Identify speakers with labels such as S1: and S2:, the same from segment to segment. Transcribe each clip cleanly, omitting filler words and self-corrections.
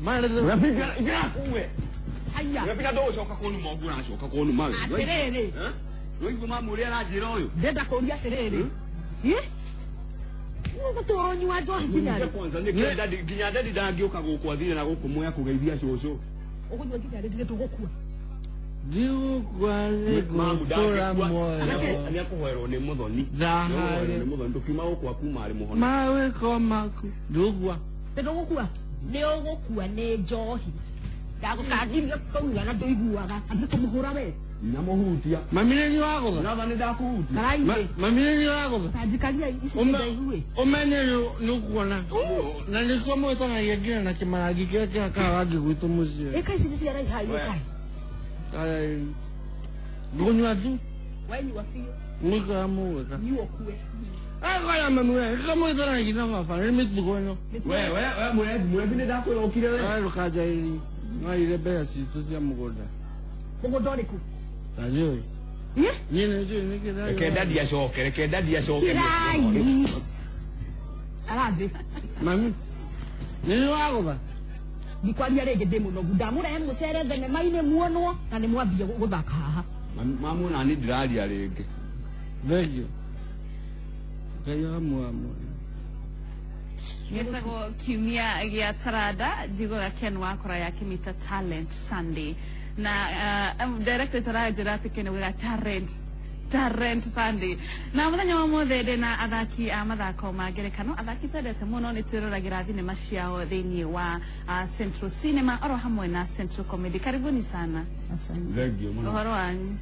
S1: Marĩ
S2: Ingĩra kuwe.
S3: Haya.
S2: Ũrabika ndũgũcoka kũnuma ũguo ũracoka kũnuma we.
S3: Atĩrĩrĩ.
S2: Waigua mamu ũrĩa aranjĩra ũyũ.
S3: Ndenda kũria atĩrĩrĩ. Ĩ? Ũgũtũra ũnyua njohi nginya rĩ?
S2: Kwanza nĩkĩo daddy nginya daddy ndangĩũka gũkũ athire na gũkũ muya kũgeithia cũcũ.
S3: Ũgũnyua nginya rĩ nginya tũgũkua.
S1: Ndigũkua nĩ
S2: Mamu
S1: ngũtũra
S2: ndangĩkua.
S1: muoyo.
S2: Nĩakũhoerwo nĩ mũthoni.
S1: Thahari.
S2: Nĩakũhoerwo nĩ mũthoni tũkiuma gũkũ akuma arĩ mũhono.
S1: Mawĩko maku. Ndũgua.
S3: Nĩ ndũgũkua? Nĩ ũgũkua nĩ njohi. Ndagũkangiria kũnyua na ndũiguaga. Athiĩ kũmũhũra we.
S2: Ndinamũhutia.
S1: Mami nĩ niĩ wagũtha.
S2: Natha nĩ ndakũhutia.
S3: Karaingĩ.
S1: Mami nĩ niĩ wagũtha.
S3: Ta njikaria ici nĩ ndaihu ĩ.
S1: Ũmenye nĩ ũkuona. Na nĩkuo mwĩtanagia nginya na kĩmarangi kĩrĩa kĩhakaga rangi gwitũ mũciĩ.
S3: Ĩka ici nĩ ciaraiha ĩka.
S1: Ngũnyua tu.
S3: Wenyua biũ.
S1: Mwĩkaga mũgwĩka.
S3: Nyua ũkue.
S1: Akoya mami we, nĩkĩo mwĩtanagia na baba, nĩ mĩtugo ĩno.
S2: We we we mũrebi mũrebi nĩ ndakwĩra ũkire we.
S1: Aye ndũkanjaĩrie. Nĩwaiyire mbeca citũ cia mũgũnda.
S3: Mũgũnda ũrĩkũ?
S1: Ndanjũĩ.
S3: Ĩ?
S1: Niĩ nĩnjũĩ nĩkĩ
S2: Reke daddy acoke, reke daddy acoke.
S3: Kirai. Arathĩ.
S1: Mami, nĩ niĩ wagũtha.
S3: Ndikwaria rĩngĩ ndĩ mũnogu. Ndamũrehe mũcere thenema-inĩ muonwo na nĩ mwambia gũthaka haha.
S2: Mamu na niĩ ndiraria rĩngĩ.
S1: Thengiũ. Ngai amuoya muoyo.
S4: Gĩtagwo kiumia gĩa taranda njiguaga Ken wakora yakĩmĩta Talent Sunday na director taranjĩra atĩ Ken augaga talent Talent Sunday na mũthenya wa mũthĩ ndĩ na athaki a mathako ma ngerekano athaki twendete mũno nĩ twĩroragĩra thinema ciao thĩinĩ wa Central Cinema oro hamwe na Central Comedy. Karibuni sana.
S3: Asante.
S2: Thengiũ mũno.
S4: Ũhoro wanyu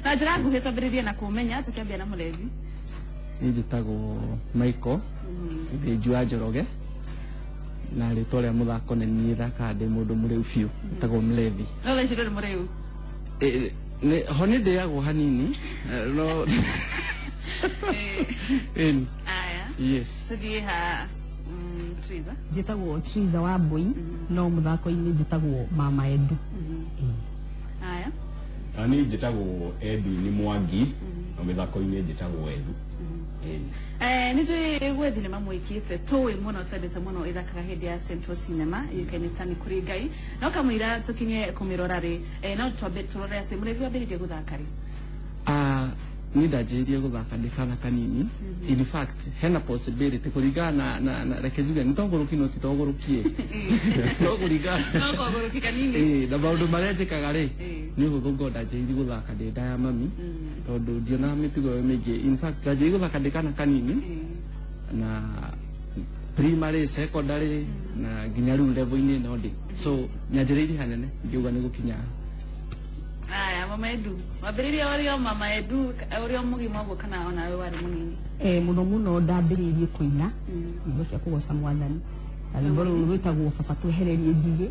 S4: na njĩra nguhĩ twambĩrĩrie na kũmenya tũkĩambia na mũlevi.
S1: Niĩ njĩtagwo Michael Thĩnju wa Njoroge na rĩtwa rĩa mũthako nĩ niĩ thakaga ndĩ mũndũ mũrĩu biũ ĩtagwo Mlevi.
S4: No thaa ici ndũrĩ mũrĩu.
S1: Ho nĩ ndĩagwo hanini no ĩni.
S4: Aya.
S1: Yes.
S4: Tũthiĩ ha Triza.
S3: Njĩtagwo Triza wa Mbui no mũthako-inĩ njĩtagwo Mama Edu.
S4: Aya.
S2: Na niĩ njĩtagwo Edwin Mwangi na mĩthako-inĩ njĩtagwo Edu. Ĩni.
S4: Nĩ njũĩ gwĩ thinema mwĩkĩte tũĩ mũno twendete mũno ĩthakaga hĩndĩ ya Central Cinema yũĩkaine ta Nĩ Kũrĩ Ngai no kamũira tũkinye kũmĩrora rĩ no twambe tũrore atĩ mũrĩthi wambĩrĩirie gũthaka rĩ.
S1: Niĩ ndanjĩrĩirie gũthaka ndĩ kana kanini. In fact hena possibility kũringana na reke njuge nĩ togũrũki no ti togũrũkie no kũringana
S4: no kogũrũki kanini
S1: na maũndũ marĩa njĩkaga rĩ nĩ ũhũthũ ngorwo ndanjĩrĩirie gũthaka ndĩ nda ya mami tondũ ndionaga mĩtugo ĩyo mĩingĩ. In fact ndanjĩrĩirie gũthaka ndĩ kana kanini na primary, secondary na nginya rĩu level-inĩ ĩno ndĩ, so nyanjĩrĩirie hanene ngiuga nĩ gũkinya.
S4: Aya, Mama Edu wambĩrĩirie ũrĩ o Mama Edu ũrĩ o mũgima ũguo kana onawe warĩ mũnini?
S3: Mũno mũno ndambĩrĩirie kũina nyĩmbo cia kũgoca mwathani na rwĩmbo rũu rwĩtagwo Baba Twehererie Ngigĩ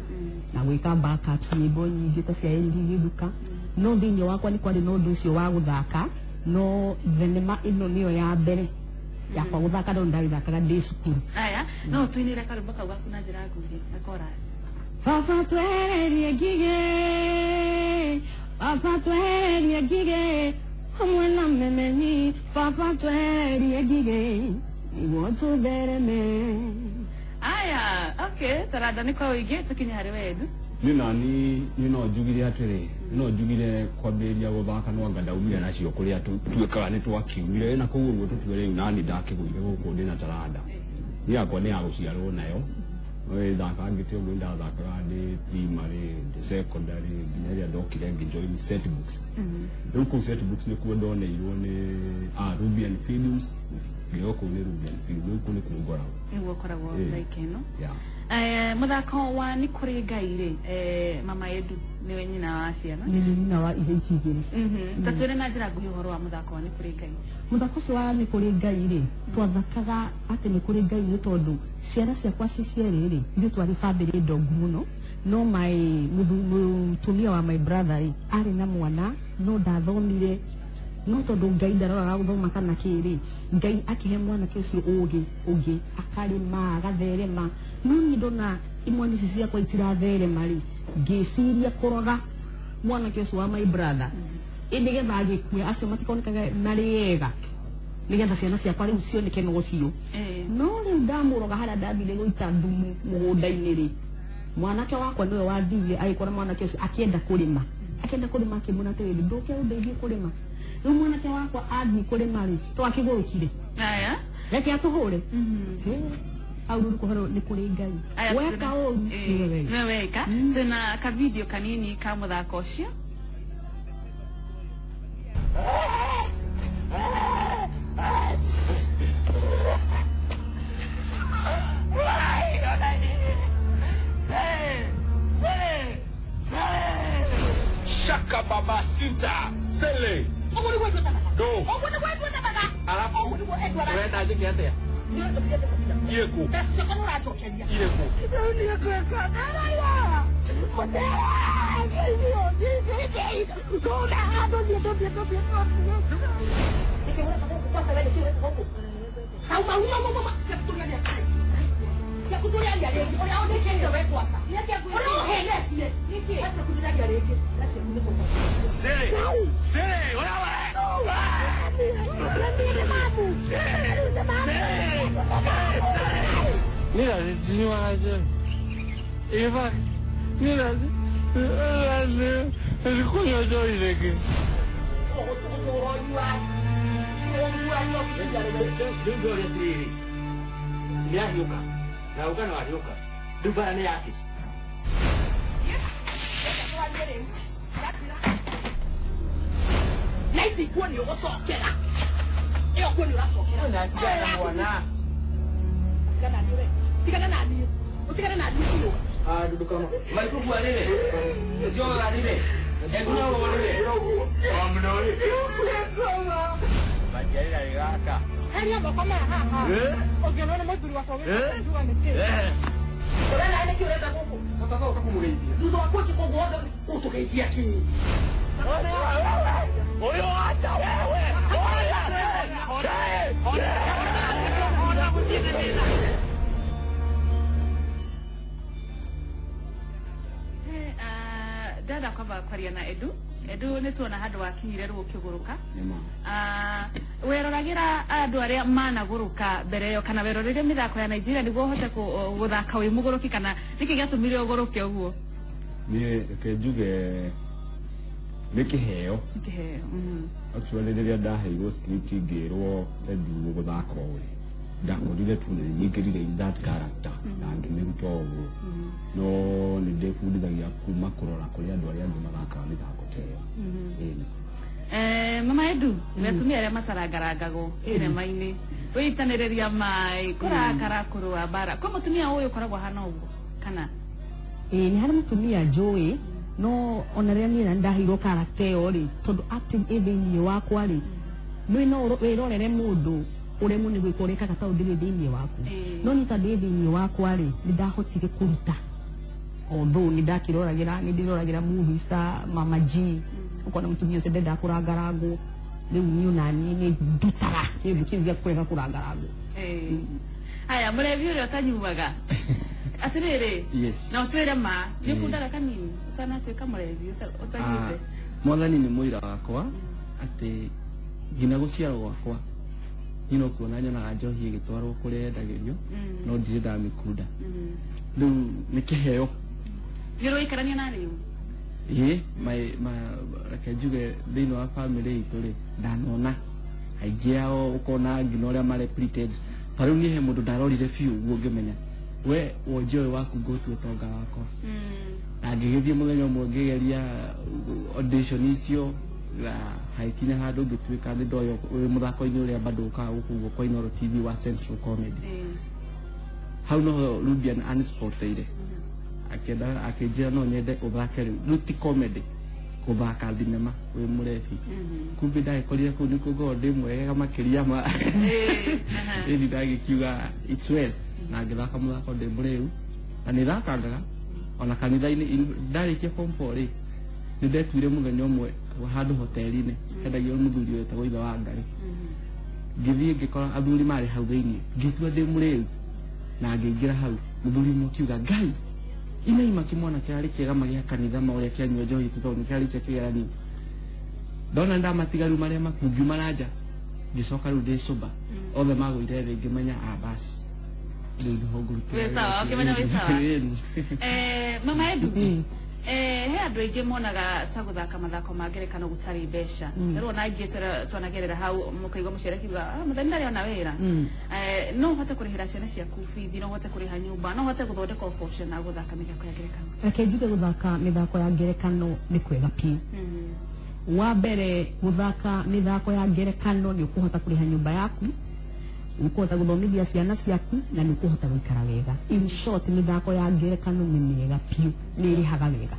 S3: na gwĩka backups nyĩmbo nyingĩ ta cia ND Gĩthuka no thĩinĩ wakwa nĩ kwarĩ na ũndũ ũcio wa gũthaka no thenema ĩno nĩyo ya mbere yakwa gũthaka no ndagĩthakaga ndĩ cukuru.
S4: Aya, no tũinĩre karwĩmbo kau gaku na njĩra nguhĩ na chorus.
S3: Baba twehererie ngigĩ, Baba twehererie ngigĩ hamwe na memenyi, Baba twehererie ngigĩ nĩguo tũthereme.
S4: Aya, okay, taranda nĩ kwa ũingĩ tũkinye harĩ we Edu.
S2: Niĩ nani niĩ no njugire atĩrĩ no njugire kwambĩrĩria gũthaka no anga ndaumire nacio kũrĩa tuĩkaga nĩ twakiumire na kũu ũguo tũtue rĩu nani ndakĩgũire gũkũ ndĩna taranda niĩ yakwa nĩ ya gũciarwo nayo thaka ngĩte ũguo ndathakaga ndĩ primary ndĩ secondary nginya rĩrĩa ndokire ngĩjoin Set Books. Rĩu kũu Set Books nĩkuo ndoneirwo nĩ Rubian Films ngĩo kũu nĩ Rubian Films rĩu kũu nĩkuo ngoragwo.
S4: Nĩguo ũkoragwo thaika ĩno.
S2: Yeah.
S4: Mũthako wa Nĩ Kũrĩ Ngai rĩ, Mama Edu nĩwe nyina wa ciana.
S3: Nĩ nyina wa ithe ici igĩrĩ.
S4: Ta twĩre na njĩra nguhĩ ũhoro wa mũthako wa Nĩ Kũrĩ Ngai.
S3: Mũthako ũcio wa Nĩ Kũrĩ Ngai rĩ twathakaga atĩ nĩ kũrĩ Ngai nĩ tondũ ciana ciakwa ci cierĩ rĩ ithuĩ twarĩ bamĩrĩ ndongu mũno no my mũtumia wa my brother rĩ arĩ na mwana no ndathomire no tondũ Ngai ndaroraga gũthoma kana kĩ rĩ Ngai akĩhe mwanake ũcio ũgĩ ũngĩ akarĩma agatherema no niĩ ndona imwana ici ciakwa itiratherema rĩ ngĩciria kũroga mwanake ũcio wa my brother ĩ nĩgetha agĩkue acio matikonekaga marĩ ega nĩgetha ciana ciakwa rĩu cioneke no ũcio no rĩu ndamũroga harĩa ndathire gũita thumu mũgũnda-inĩ rĩ Mwanake wakwa niwe wathire agikora mwanake ucio akienda kurima. Akienda kurima akimwira atiriri nduke undeithie kurima. Riu mwanake wakwa athii kurima ri twakigurukire.
S4: Aya.
S3: Reke atuhure. Au ruru kuhoro ni kuri Ngai. Weka uru
S4: niwe weka. Tena ka video kanini ka muthako ucio.
S5: Shaka Baba Sinta Sele. Go. Alafu
S1: Urenda njike atia?
S5: Yeko. Yeko.
S4: Dada kwamba kwaria na Edu. Edu nĩ tuona handũ wakinyire rĩu ũkĩgũrũka. Weroragira andũ arĩa managũrũka mbere ĩyo kana weroreire mĩthako ya Nigeria nĩguo ũhote gũthaka wĩ mũgũrũki kana nĩkĩ gĩatũmire ũgũrũke ũguo?
S2: Niĩ reke njuge nĩ kĩheo.
S4: Kĩheo.
S2: Actually rĩrĩa ndaheirwo script ngĩrwo Edu gũthaka ũũ ndakorire tu nĩ nyingĩrire in that character na ngĩmĩruta ũguo. No nĩ ndĩbundithagia kuma kũrora kũrĩa andũ arĩa angĩ mathakaga mĩthako ta ĩyo.
S4: Mama Edu, nĩ atumia arĩa matarangarangagwo thinema-inĩ wĩitanĩrĩria maĩ kũrakara kũrũa mbara kwĩ mũtumia ũyũ ũkoragwo hana ũguo kana?
S3: Ĩĩ nĩ harĩ mũtumia njũĩ no ona rĩrĩa niĩ ndaheirwo character ĩyo rĩ tondũ acting ĩ thĩinĩ wakwa rĩ nĩ no wĩrorere mũndũ ũremwo nĩ gwĩka ũrĩa kaga tondũ ndĩrĩ thĩinĩ waku no niĩ tondũ ĩ thĩinĩ wakwa rĩ nĩ ndahotire kũruta although nĩ ndakĩroragĩra nĩ ndĩroragĩra movies ta Mama G ũkona mũtumia ũcio ndendaga kũrangarangwo rĩu niĩ ona niĩ nĩ ndutaga kĩndũ kĩu gĩa kũrega kũrangarangwo.
S4: Aya mũrebi ũrĩa ũtanyuaga atirĩrĩ na ũtwĩre ma nĩ ũkundaga kanini ũtanatuĩka mũrebi ũtanyuĩte?
S1: Mwathani nĩ mũira wakwa atĩ nginya gũciarwo gwakwa niĩ no kuona nyonaga njohi ĩgĩtwarwo kũrĩa yendagĩrio no ndirĩ ndamĩkunda. Rĩu nĩ kĩheo.
S4: Nĩ ũraikarania na rĩu?
S1: Ĩĩ reke njuge thĩinĩ wa bamĩrĩ itũ rĩ ndanona aingĩ ao ũkona nginya ũrĩa mare pretend ta rĩu niĩ he mũndũ ndarorire biũ ũguo ngĩmenya we wonje ũyũ waku ngũtue tonga wakwa. Na ngĩgĩthiĩ mũthenya ũmwe ngĩgeria audition icio na hagĩkinya handũ ngĩtuĩka nĩ ndoywo wĩ mũthako-inĩ ũrĩa bado ũkaga gũkũ ũguo kwa Inooro TV wa Central Comedy. Hau noho Rubian ansporteire akĩenda akĩnjĩra no nyende ũthake rĩu rĩu ti comedy gũthaka thinema wĩ mũrebi. Kumbe ndagĩkorire kũu nĩkuo ngorwo ndĩ mwega makĩria ma ĩni ndagĩkiuga it's well na ngĩthaka mũthako ndĩ mũrĩu na nĩ thakangaga ona kanitha-inĩ. Ndarĩkia form 4 rĩ nĩ ndetuire mũthenya ũmwe handũ hoteli-inĩ hendagio mũthuri wetagwo ithe wa Ngarĩ. Ngĩthiĩ ngĩkora athuri marĩ hau thĩinĩ ngĩtua ndĩ mũrĩu na ngĩingĩra hau mũthuri ũmwe akiuga Ngai inaima kĩmwana kĩrarĩ kĩega magĩa kanitha ma ũrĩa kĩanyua njohi tondũ nĩ kĩarĩkia kĩgeranio. Ndona ndamatiga rĩu marĩa maku ngiuma na nja ngĩcoka rĩu ndĩ sober othe magũire thĩ ngĩmenya basi Rĩu nĩho ngũrutĩra
S4: Wĩ sawa,
S1: wĩra.
S4: ũkĩmenya wĩ sawa.
S1: Ĩni.
S4: Mama Edu, he andũ aingĩ monaga ta gũthaka mathako ma ngerekano gũtarĩ mbeca. Rĩu ona aingĩ twanagerera hau mũkaigua mũciari akiuga, "Ah, mũthoni ndarĩ ona wĩra." No ũhote kũrĩhĩra ciana ciaku bithi, no ũhote kũrĩha nyũmba, no ũhote gũthondeka ũboco na gũthaka mĩthako ya ngerekano?
S3: Reke njuge, gũthaka mĩthako ya ngerekano nĩ kwega piũ. Wa mbere, gũthaka mĩthako ya ngerekano nĩ ũkũhota kũrĩha nyũmba yaku, nĩ ũkũhota gũthomithia ciana ciaku, na nĩ ũkũhota gũikara wega. In short, mĩthako ya ngerekano nĩ mĩega piũ, nĩ ĩrĩhaga wega.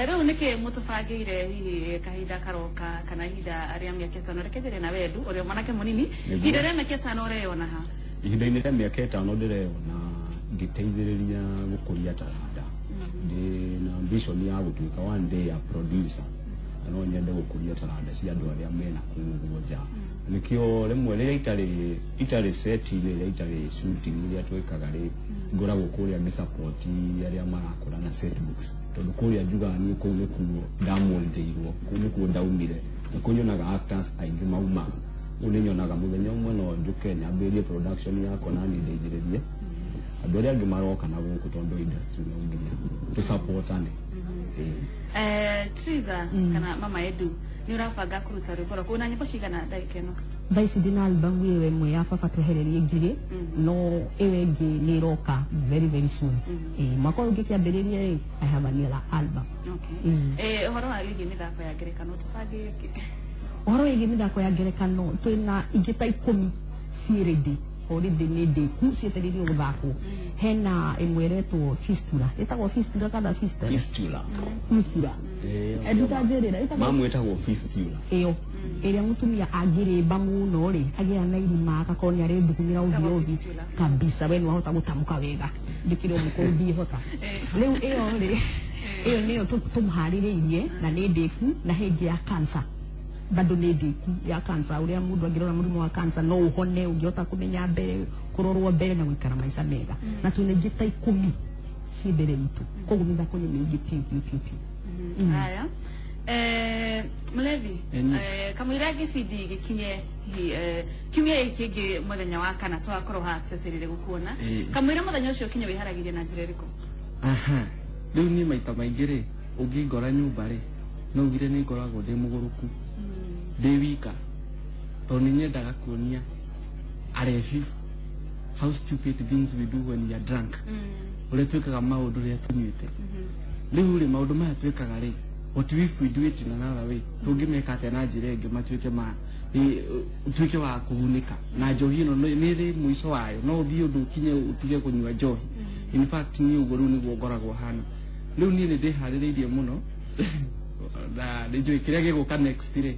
S4: Rĩu nĩkĩ mũtũbangĩire hihi kahinda karoka kana ihinda rĩa mĩaka 5? Reke njĩre na Wendu ũrĩa mwanake mũnini.
S2: Nĩguo.
S4: Ihinda rĩa mĩaka 5 ũreyona ha?
S2: Ihinda-inĩ rĩa mĩaka 5 ndĩreyona ngĩteithĩrĩria gũkũria taranda. Ndĩ na ambition ya gũtuĩka one day a producer, na no nyende gũkũria taranda cia andũ arĩa mena kũu ũguo nja. Nĩkĩo rĩmwe rĩrĩa itarĩ set-inĩ, rĩrĩa itarĩ shooting iria twĩkaga rĩ, ngoragwo kũrĩa ngĩsupport arĩa marakũra na set books, tondũ kũrĩa njugaga niĩ kũu nĩkuo ndamũndĩirwo, kũu nĩkuo ndaumire, na kũu nyonaga actors aingĩ mauma. Rĩu nĩ nyonaga mũthenya ũmwe no njũke nyambĩrĩrie production yakwa na niĩ ndeithĩrĩrie andũ arĩa angĩ maroka na gũkũ, tondũ industry no nginya tũsupportane. Ĩĩ.
S4: Triza kana Mama Edu, nĩ ũrabanga kũruta rwĩmbo rwaku na nyĩmbo cigana ndagĩka ĩno?
S3: Thaa ici ndĩna album ĩyo ĩmwe ya Baba Twehererie Ngirĩ, no ĩyo ĩngĩ nĩ ĩroka very very soon. Ĩĩ, mwaka ũyũ ũngĩkĩambĩrĩria rĩ, I have another album.
S4: Okay. Ũhoro wa wĩgiĩ mĩthako ya ngerekano tũbangĩire kĩ?
S3: Ũhoro wĩgiĩ mĩthako ya ngerekano, twĩna ingĩ ta 10 ciĩ ready already, nĩ ndĩku, cietereirio gũthakwo. Hena ĩmwe ĩretwo Fistula, ĩtagwo Fistula kana Fistula?
S2: Fistula.
S3: Fistula. Ndukanjĩrĩra ĩtagwo
S2: Mamu ĩtagwo fistula.
S3: Ĩyo ĩrĩa mũtumia angĩrĩmba mũno rĩ, agĩa na irima, agakorwo nĩ arethugumĩra ũthiũ
S4: Ĩtagwo
S3: ũthiũ.
S4: Fistula.
S3: Kabisa, we nĩ wahota gũtamũka wega, njĩkĩre mũkũrũ ndihota. Rĩu ĩyo rĩ, ĩyo nĩyo tũmũharĩrĩirie na nĩ ndĩku, na he ĩngĩ ya cancer bado nĩ ndĩku, ya cancer, ũrĩa mũndũ angĩrora mũrimũ wa cancer no ũhone ũngĩhota kũmenya mbere, kũrorwo mbere na gũikara maica mega. Na twĩna ingĩ ta 10 ciĩ mbere itũ, koguo mĩthako nĩ mĩingĩ piũ piũ piũ piũ.
S4: Haya, Mlevi,
S1: Eni.
S4: Kamũira gĩbindi gĩkinye hihi kiumia gĩkĩ kĩngĩ mũthenya wa kana tũgakorwo haha twetereire gũkuona. Kamũira mũthenya ũcio ũkinye, wĩharagĩria na njĩra ĩrĩkũ?
S1: Aha, rĩu niĩ maita maingĩ rĩ, ũngĩngora nyũmba rĩ, no ugire nĩ ngoragwo ndĩ mũgũrũku ndĩ wika, tondũ nĩ nyendaga kuonia arebi how stupid things we do when we are drunk, ũrĩa twĩkaga maũndũ rĩrĩa tũnyuĩte. Rĩu rĩ, maũndũ maya twĩkaga rĩ, what if we do it in another way? Tũngĩmeka atĩa na njĩra ĩngĩ matuĩke ma ũtuĩke wa kũgunĩka na njohi ĩno? Nĩ ĩrĩ mũico wayo, no ũthiĩ ũndũ ũkinye ũtige kũnyua njohi. In fact, niĩ ũguo rĩu nĩguo ngoragwo hana. Rĩu niĩ nĩ ndĩharĩrĩirie mũno na nĩ njũĩ kĩrĩa gĩgũka next rĩ.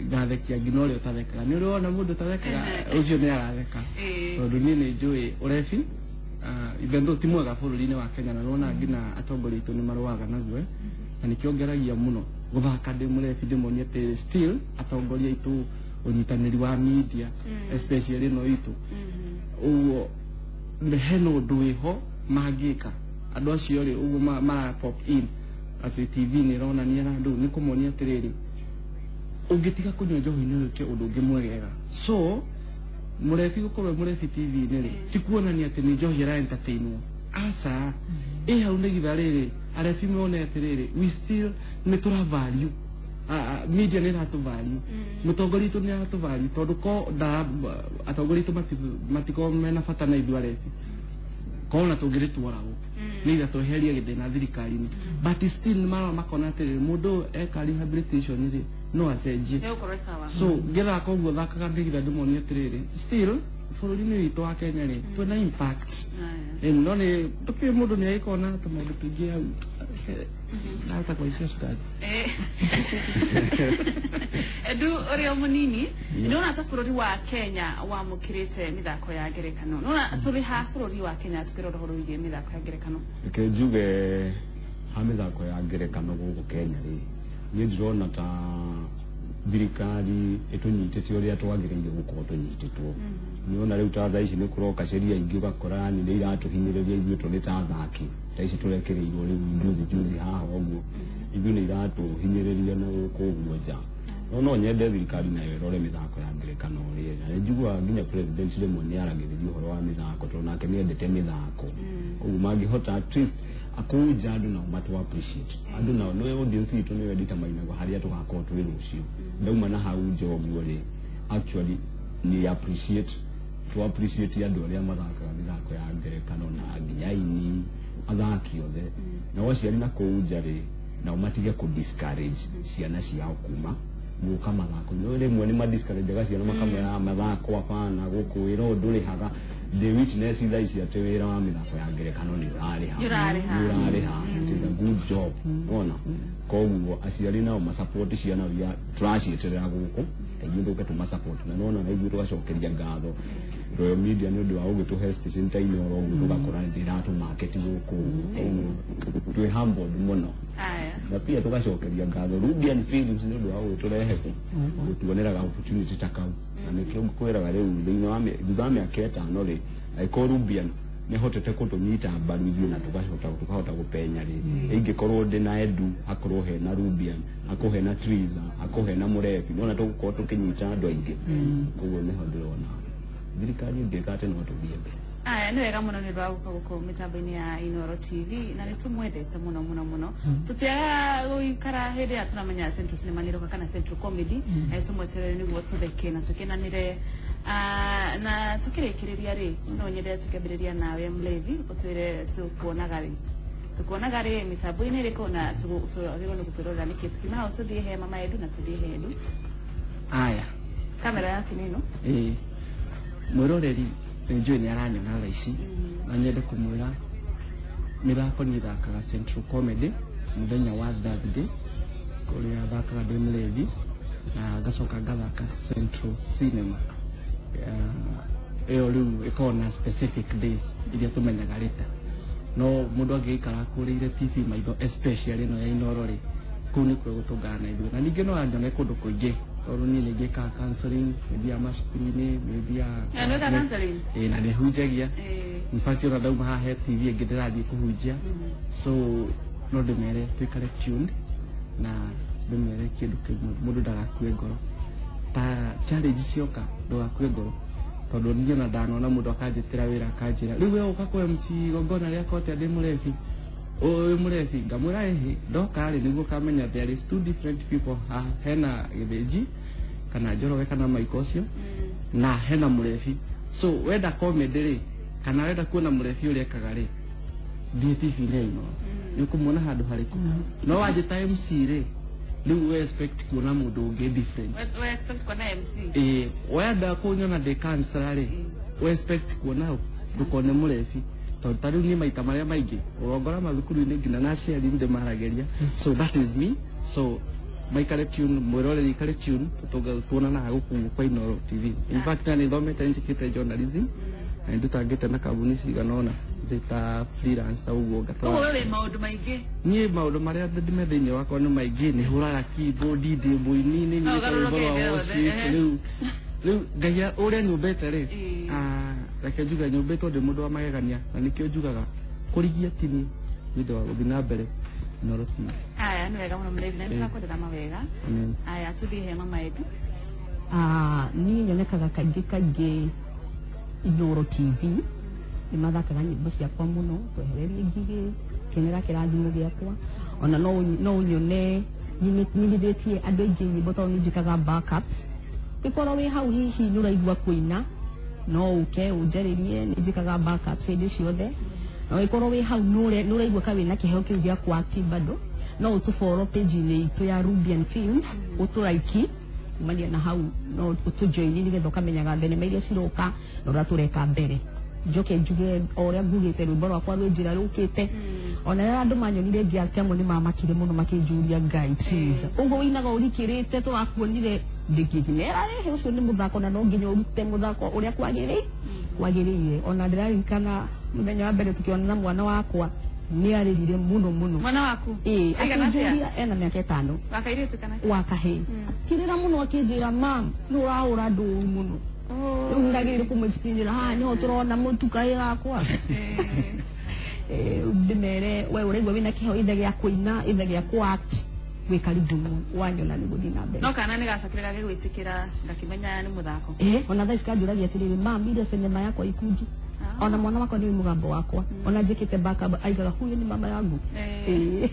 S1: Ngathekia nginya ũrĩa ũtathekaga. Nĩ ũrĩ wona mũndũ ũtathekaga? Ũcio nĩ aratheka, tondũ niĩ nĩ njũĩ ũrebi, even though ti mwega bũrũri-inĩ wa Kenya, na nĩwona nginya atongoria aitũ nĩ marũaga naguo, na nĩkĩo ngeragia mũno gũthaka ndĩ mũrebi, ndĩmonie atĩ still atongoria aitũ, ũnyitanĩri wa media, especially ĩno itũ ũguo, hena ũndũ wĩho mangĩka andũ acio rĩ, ũguo mara pop in atĩ TV nĩ ĩronania na andũ nĩ kũmonia atĩrĩrĩ, ũngĩtiga kũnyua njohi nĩ wĩke ũndũ ũngĩ mwegega. So mũrebi gũkorwo mũrebi TV-inĩ rĩ, ti kuonania atĩ nĩ njohi ĩra entertainwo, aca. Ĩ hau nĩ githa rĩrĩ arebi mone atĩrĩrĩ, we still nĩ tũra value. Media nĩ ĩratũ value, mũtongoria witũ nĩ aratũ value, tondũ ko atongoria aitũ matikorwo mena bata na ithuĩ arebi, kona tũngĩrĩtwaragwo nĩ itha tweherie gĩthĩna thirikari-inĩ, but still nĩ marora makona atĩrĩrĩ, mũndũ ũyũ eka rehabilitation rĩ, no acenjie.
S4: Nĩgũkorwo sawa.
S1: So ngĩthaka ũguo thakaga ndigitha ndĩmonie atĩrĩrĩ, still bũrũri-inĩ witũ wa Kenya rĩ, twĩna impact. No nĩ ndũkĩũĩ mũndũ nĩ agĩkona tũmaũndũ tũingĩ hau nahota kũhaicia cukari.
S4: Edu ũrĩa mũnini, nĩwona ta bũrũri wa Kenya wamũkĩrĩte mĩthako ya ngerekano? Nĩwona tũrĩ ha bũrũri wa Kenya tukĩrora ũhoro wĩgiĩ mĩthako ya ngerekano?
S2: Reke njuge, ha mĩthako ya ngerekano gũkũ Kenya rĩ, niĩ ndĩrona ta thirikari ĩtũnyitĩte ũrĩa twagĩrĩire gũkorwo tũnyitĩtwo. Nĩwona rĩu ta thaa ici nĩ kũroka sheria ingĩ, ũgakora yani nĩ iratũhinyĩrĩria ithuĩ tũrĩ ta athaki. Ta ici tũrekereirio rĩu juzi juzi haha ũguo, ithuĩ nĩ iratũhinyĩrĩria na gũkũ ũguo nja. No nyende thirikari nayo ĩrore mĩthako ya ngerekano ũrĩa ĩrĩ. Na nĩnjiguaga nginya president rĩmwe nĩ aragĩrĩria ũhoro wa mĩthako tondũ nake nĩ endete mĩthako. Koguo mangĩhota at least kũu nja andũ nao matũ appreciate andũ nao nĩ audience itũ nĩyo ĩnditamainagwo harĩa tũgakorwo twĩ rũciũ. Ndauma na hau nja ũguo rĩ, actually ni appreciate to appreciate andũ arĩa mathakaga mĩthako ya ngerekano na nginya aini athaki othe. Nao aciari na kũu nja rĩ, nao matige kũ discourage ciana ciao kuma gũka mathako-inĩ. Rĩmwe nĩ ma discourage ciana makamwĩra mathako hapana, gũkũ wĩra ũyũ ndũrĩhaga. Ndĩ witness thaa ici atĩ wĩra wa mĩthako ya ngerekano nĩ ũrarĩha.
S4: Nĩ ũrarĩha.
S2: Nĩ ũrarĩha. It is a good job. Wona? Koguo aciari nao masupport ciana iria tũracieterera gũkũ, na ithuĩ tũke tũmasupport. Na nĩwona na ithuĩ tũgacokeria ngatho Royal Media nĩ ũndũ wa gũgĩtũhe station ta Inooro ũguo, tũgakora nĩ ĩratũmarket gũkũ ũguo. Koguo twĩ humbled mũno.
S4: Aya.
S2: Na pia tũgacokeria ngatho Rubian Films nĩ ũndũ wa gũgĩtũrehe kũ gũtuoneraga opportunity ta kau. Na nĩkĩo ngũkwĩraga rĩu thĩinĩ wa thutha wa mĩaka 5 rĩ, angĩkorwo Rubian nĩhotete kũtũnyita mbaru ithuĩ na tũkahota gũpenya rĩ, ingĩkorwo ndĩ na Edu, hakorwo hena Rubian, hakorwo hena Triza, hakorwo hena Mũrebi, nĩwona tũgũkorwo tũkĩnyita andũ aingĩ. Koguo nĩho ndĩrona thirikari ĩngĩka atĩ no tũthiĩ mbere.
S4: Aya, nĩ wega mũno nĩ ũndũ wa gũka gũkũ mĩtambo-inĩ ya Inooro TV, na nĩ tũmwendete mũno mũno mũno. Tũtiagaga gũikara hĩndĩ ĩrĩa tũramenya Central Cinema nĩ ĩroka kana Central Comedy, tũmweterere nĩguo tũtheke na tũkenanĩre. Na tũkĩrĩkĩrĩria rĩ, no nyende tũkĩambĩrĩria nawe Mlevi, ũtwĩre tũkuonaga rĩ mĩtambo-inĩ ĩrĩkũ, na tũagĩrĩirwo nĩ gũkwĩrorera nĩkĩ. Tukiuma hau tũthiĩ he Mama Edu na tũthiĩ he Edu.
S1: Aya.
S4: Kamera yaku nĩ ĩno.
S1: Ĩĩ, mwĩroreri nĩ njũĩ nĩ aranyona thaa ici, na nyende kũmwĩra mĩthako niĩ thakaga Central Comedy mũthenya wa Thursday kũrĩa thakaga ndĩ Mlevi, na ngacoka ngathaka Central Cinema. Ĩyo rĩu ĩkoragwo na specific days iria tũmenyaga rĩta, no mũndũ angĩgĩikara akũrĩire TV maitho, especially ĩno ya Inooro rĩ, kũu nĩkuo gũtũngana na ithuĩ. Na ningĩ no anyone kũndũ kũingĩ tondũ niĩ nĩ ngĩkaga counseling, nĩ thiaga macukuru-inĩ, nĩ thiaga
S4: Na nĩ wĩkaga counseling?
S1: Ĩĩ, na nĩ hunjagia. In fact, ona ndauma haha he TV ĩngĩ ndĩrathiĩ kũhunjia. So no ndĩmere tũikare tuned, na ndĩmere kĩndũ kĩmwe, mũndũ ndagakue ngoro ta challenge cioka, ndũgakue ngoro, tondũ niĩ ona ndanona mũndũ akanjĩtĩra wĩra akanjĩra rĩu we ũka kwa MC igongona rĩakwa atĩa ndĩ mũrebi, ũyũ mũrebi, ngamwĩra ĩhĩ ndoka rĩ nĩguo ũkamenya there is two different people haha, hena Gĩthĩnji kana Njoroge kana Maiko ũcio, na hena mũrebi. So wenda comedy rĩ, kana wenda kuona mũrebi ũrĩa ekaga rĩ, thiĩ TV-inĩ ĩno nĩ ũkũmuona handũ harĩkũ. No wanjĩta MC rĩ, rĩu we expect kuona mũndũ ũngĩ different.
S4: We expect kuona MC.
S1: Ĩĩ, wenda kũnyona ndĩ counselor rĩ, we expect kuona ndũkone mũrebi, tondũ ta rĩu niĩ maita marĩa maingĩ ũrongora mathukuru-inĩ nginya na aciari ndĩmaragĩria. So that is me. So maikare tune, mwĩroreri ikare tune, tuonanaga gũkũ kwa Inooro TV. In fact, na nĩthomete, njĩkĩte journalism na nĩndutangĩte na kambuni cigana ũna ndĩ ta freelancer ũguo
S4: Koguo
S1: ngatwara.
S4: we wĩ maũndũ maingĩ.
S1: Niĩ maũndũ marĩa ndĩme thĩinĩ wakwa nĩ maingĩ, nĩ hũraga keyboard, ndĩ mũini, nĩ
S4: No
S1: nyinĩte rwĩmbo
S4: ũgarũrũke
S1: rwa
S4: hĩndĩ yothe,
S1: worship. Rĩu Ngai ũrĩa nyũmbĩte rĩ, reke njuge nyũmbĩtwo ndĩ mũndũ wa magegania, na nĩkĩo njugaga kũrigia tini nĩ ũndũ wa gũthiĩ na mbere Inooro TV.
S4: Aya, nĩ wega mũno Mlevi, na nĩtũrakwendera mawega.
S1: Amen.
S4: Aya, tũthiĩ he Mama Edu.
S3: Niĩ nyonekaga kaingĩ kaingĩ Inooro TV, nĩ mathakaga nyĩmbo ciakwa mũno, twehererie ngigĩ, kenera kĩrathimo gĩakwa. Ona no ũnyone nyinithĩtie andũ aingĩ nyĩmbo tondũ nĩ njĩkaga backups. Ũngĩkorwo wĩ hau hihi nĩ ũraigua kũina, no ũke ũnjarĩrie, nĩ njĩkaga backups hĩndĩ ciothe. Na ũngĩkorwo wĩ hau nĩ ũraigua ka wĩna kĩheo kĩu gĩa kũ-act bado, no ũtũfollow page-inĩ itũ ya Rubian Films, ũtũraiki kumania na hau no ũtũjoini nĩgetha ũkamenyaga thenema iria ciroka na ũrĩa tũreka mbere. Njoke njuge o ũrĩa ngugĩte, rwĩmbo rwakwa rwĩ njĩra rũkĩte. Ona rĩrĩa andũ manyonire ngĩake amwe nĩ mamakire mũno makĩnjũria, "Ngai please, ũguo ũinaga ũrikĩrĩte tũrakuonire?" Ndĩkĩmera ĩhĩ, ũcio nĩ mũthako na no nginya ũrute mũthako ũrĩa kwagĩrĩire. Ona ndĩraririkana mũthenya wa mbere tũkĩonana na mwana wakwa nĩ arĩrire mũno mũno.
S4: Mwana waku?
S3: Ĩĩ.
S4: Aigana atĩa?
S3: Akĩnjũria, ena mĩaka 5.
S4: Wa kairĩtu kana?
S3: Wa kahĩĩ. Akĩrĩra mũno akĩnjĩra, "Mam, nĩ ũrahũra ndũru mũno." Rĩu ndagĩrĩire kũmũ-explainĩra haha nĩho tũrona mũtu kahĩĩ gakwa. Rĩu ndĩmere we ũraigua wĩna kĩheo ithe gĩa kũina, ithe gĩa kũ-act, Wĩ karibu wanyona nĩ gũthiĩ na mbere.
S4: No kana nĩ gacokire gagĩgwĩtĩkĩra gakĩmenya nĩ mũthako?
S3: Eh, ona thaa ici kanjũragia atĩrĩrĩ, "Mam, ile sinema yakwa ikunji?" Ona mwana wakwa nĩ mũgambo wakwa, ona njĩkĩte backup aigaga, "Huyu ni mama yangu."
S4: Eh.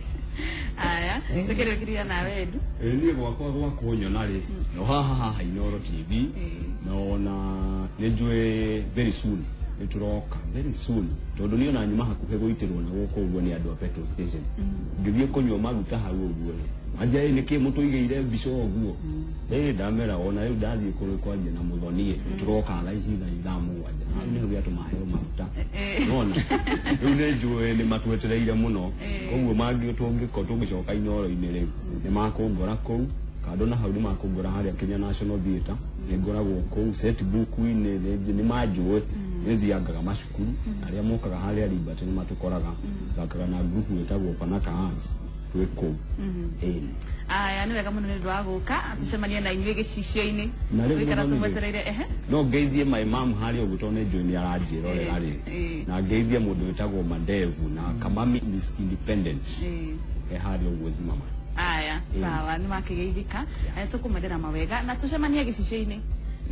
S4: Aya, tukĩrĩkĩria nawe, Edu.
S2: Ĩ, niĩ gwakwa gwa kũnyona rĩ, no haha haha Inooro TV, na ona nĩ njũĩ very soon nĩ tũroka, very soon, tondũ niĩ ona nyuma hakuhĩ gũitĩrwo na gũkũ ũguo nĩ andũ a petrol station, ngĩthiĩ kũnyua maguta hau ũguo rĩ, manjia, "Ĩ, nĩkĩ mũtũigĩire mbica ũguo?" Ĩ, ndamera ona rĩu ndathiĩ kũrĩ kwaria na mũthoni, nĩ tũroka thaa ici, thaa 7, hau nĩho gĩatũma heo maguta. Nona rĩu nĩ njũĩ nĩ matwetereire mũno, koguo mangĩ tũngĩko tũngĩcoka Inooro-inĩ rĩu nĩ makũngora kũu kando, na hau nĩ makũngora harĩa Kenya National Theatre, nĩ ngoragwo kũu set book-inĩ, nĩ manjũĩ, nĩ thiangaga macukuru arĩa mokaga harĩa Liberty nĩ matũkoraga, thakaga na group ĩtagwo Fanaka Arts, twĩ kũu. Ĩĩ.
S4: Aya, nĩ wega mũno nĩ ũndũ wa gũka tũcemanie na inyuĩ gĩcicio-inĩ.
S2: Na rĩu
S4: Tũikara
S2: mũthoni rĩ,
S4: tũmwetereire ehe.
S2: No ngeithie my mom harĩa ũguo, tondũ nĩ njũĩ nĩ aranjĩrorera rĩ, na ngeithie mũndũ wĩtagwo Mandevu na Kamami Miss Independence, e harĩa ũguo Zimama.
S4: Aya, sawa, nĩ makĩgeithĩka. Tũkũmendera mawega na tũcemanie gĩcicio-inĩ.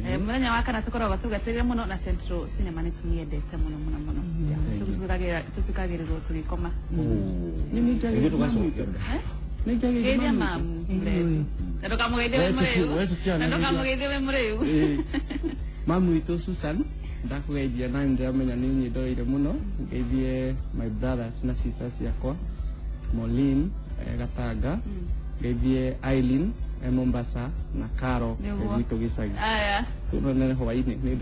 S4: Mũthenya wa kana tũkoragwo tũgetereire mũno na Central Cinema, nĩ tũmĩendete mũno mũno mũno. Tũtukagĩrĩrwo tũgĩkoma.
S2: Ithuĩ tũgacokia.
S4: Geithia mamu mũrĩu. Na ndũkamũgeithie wĩ mũrĩu.
S1: We tũtiana-
S4: Na ndũkamũgeithie wĩ mũrĩu.
S1: Mamu witũ Susan, ndakũgeithia na nĩndĩramenya nĩ ũnyĩndoreire mũno. Ngeithie my brothers na sisters ciakwa, Molin Gatanga, ngeithie Eileen Mombasa na Caro
S4: Nĩguo.
S1: gwitũ gĩcagi.
S4: Aya.
S1: Tuonane hwaĩ-inĩ nĩ.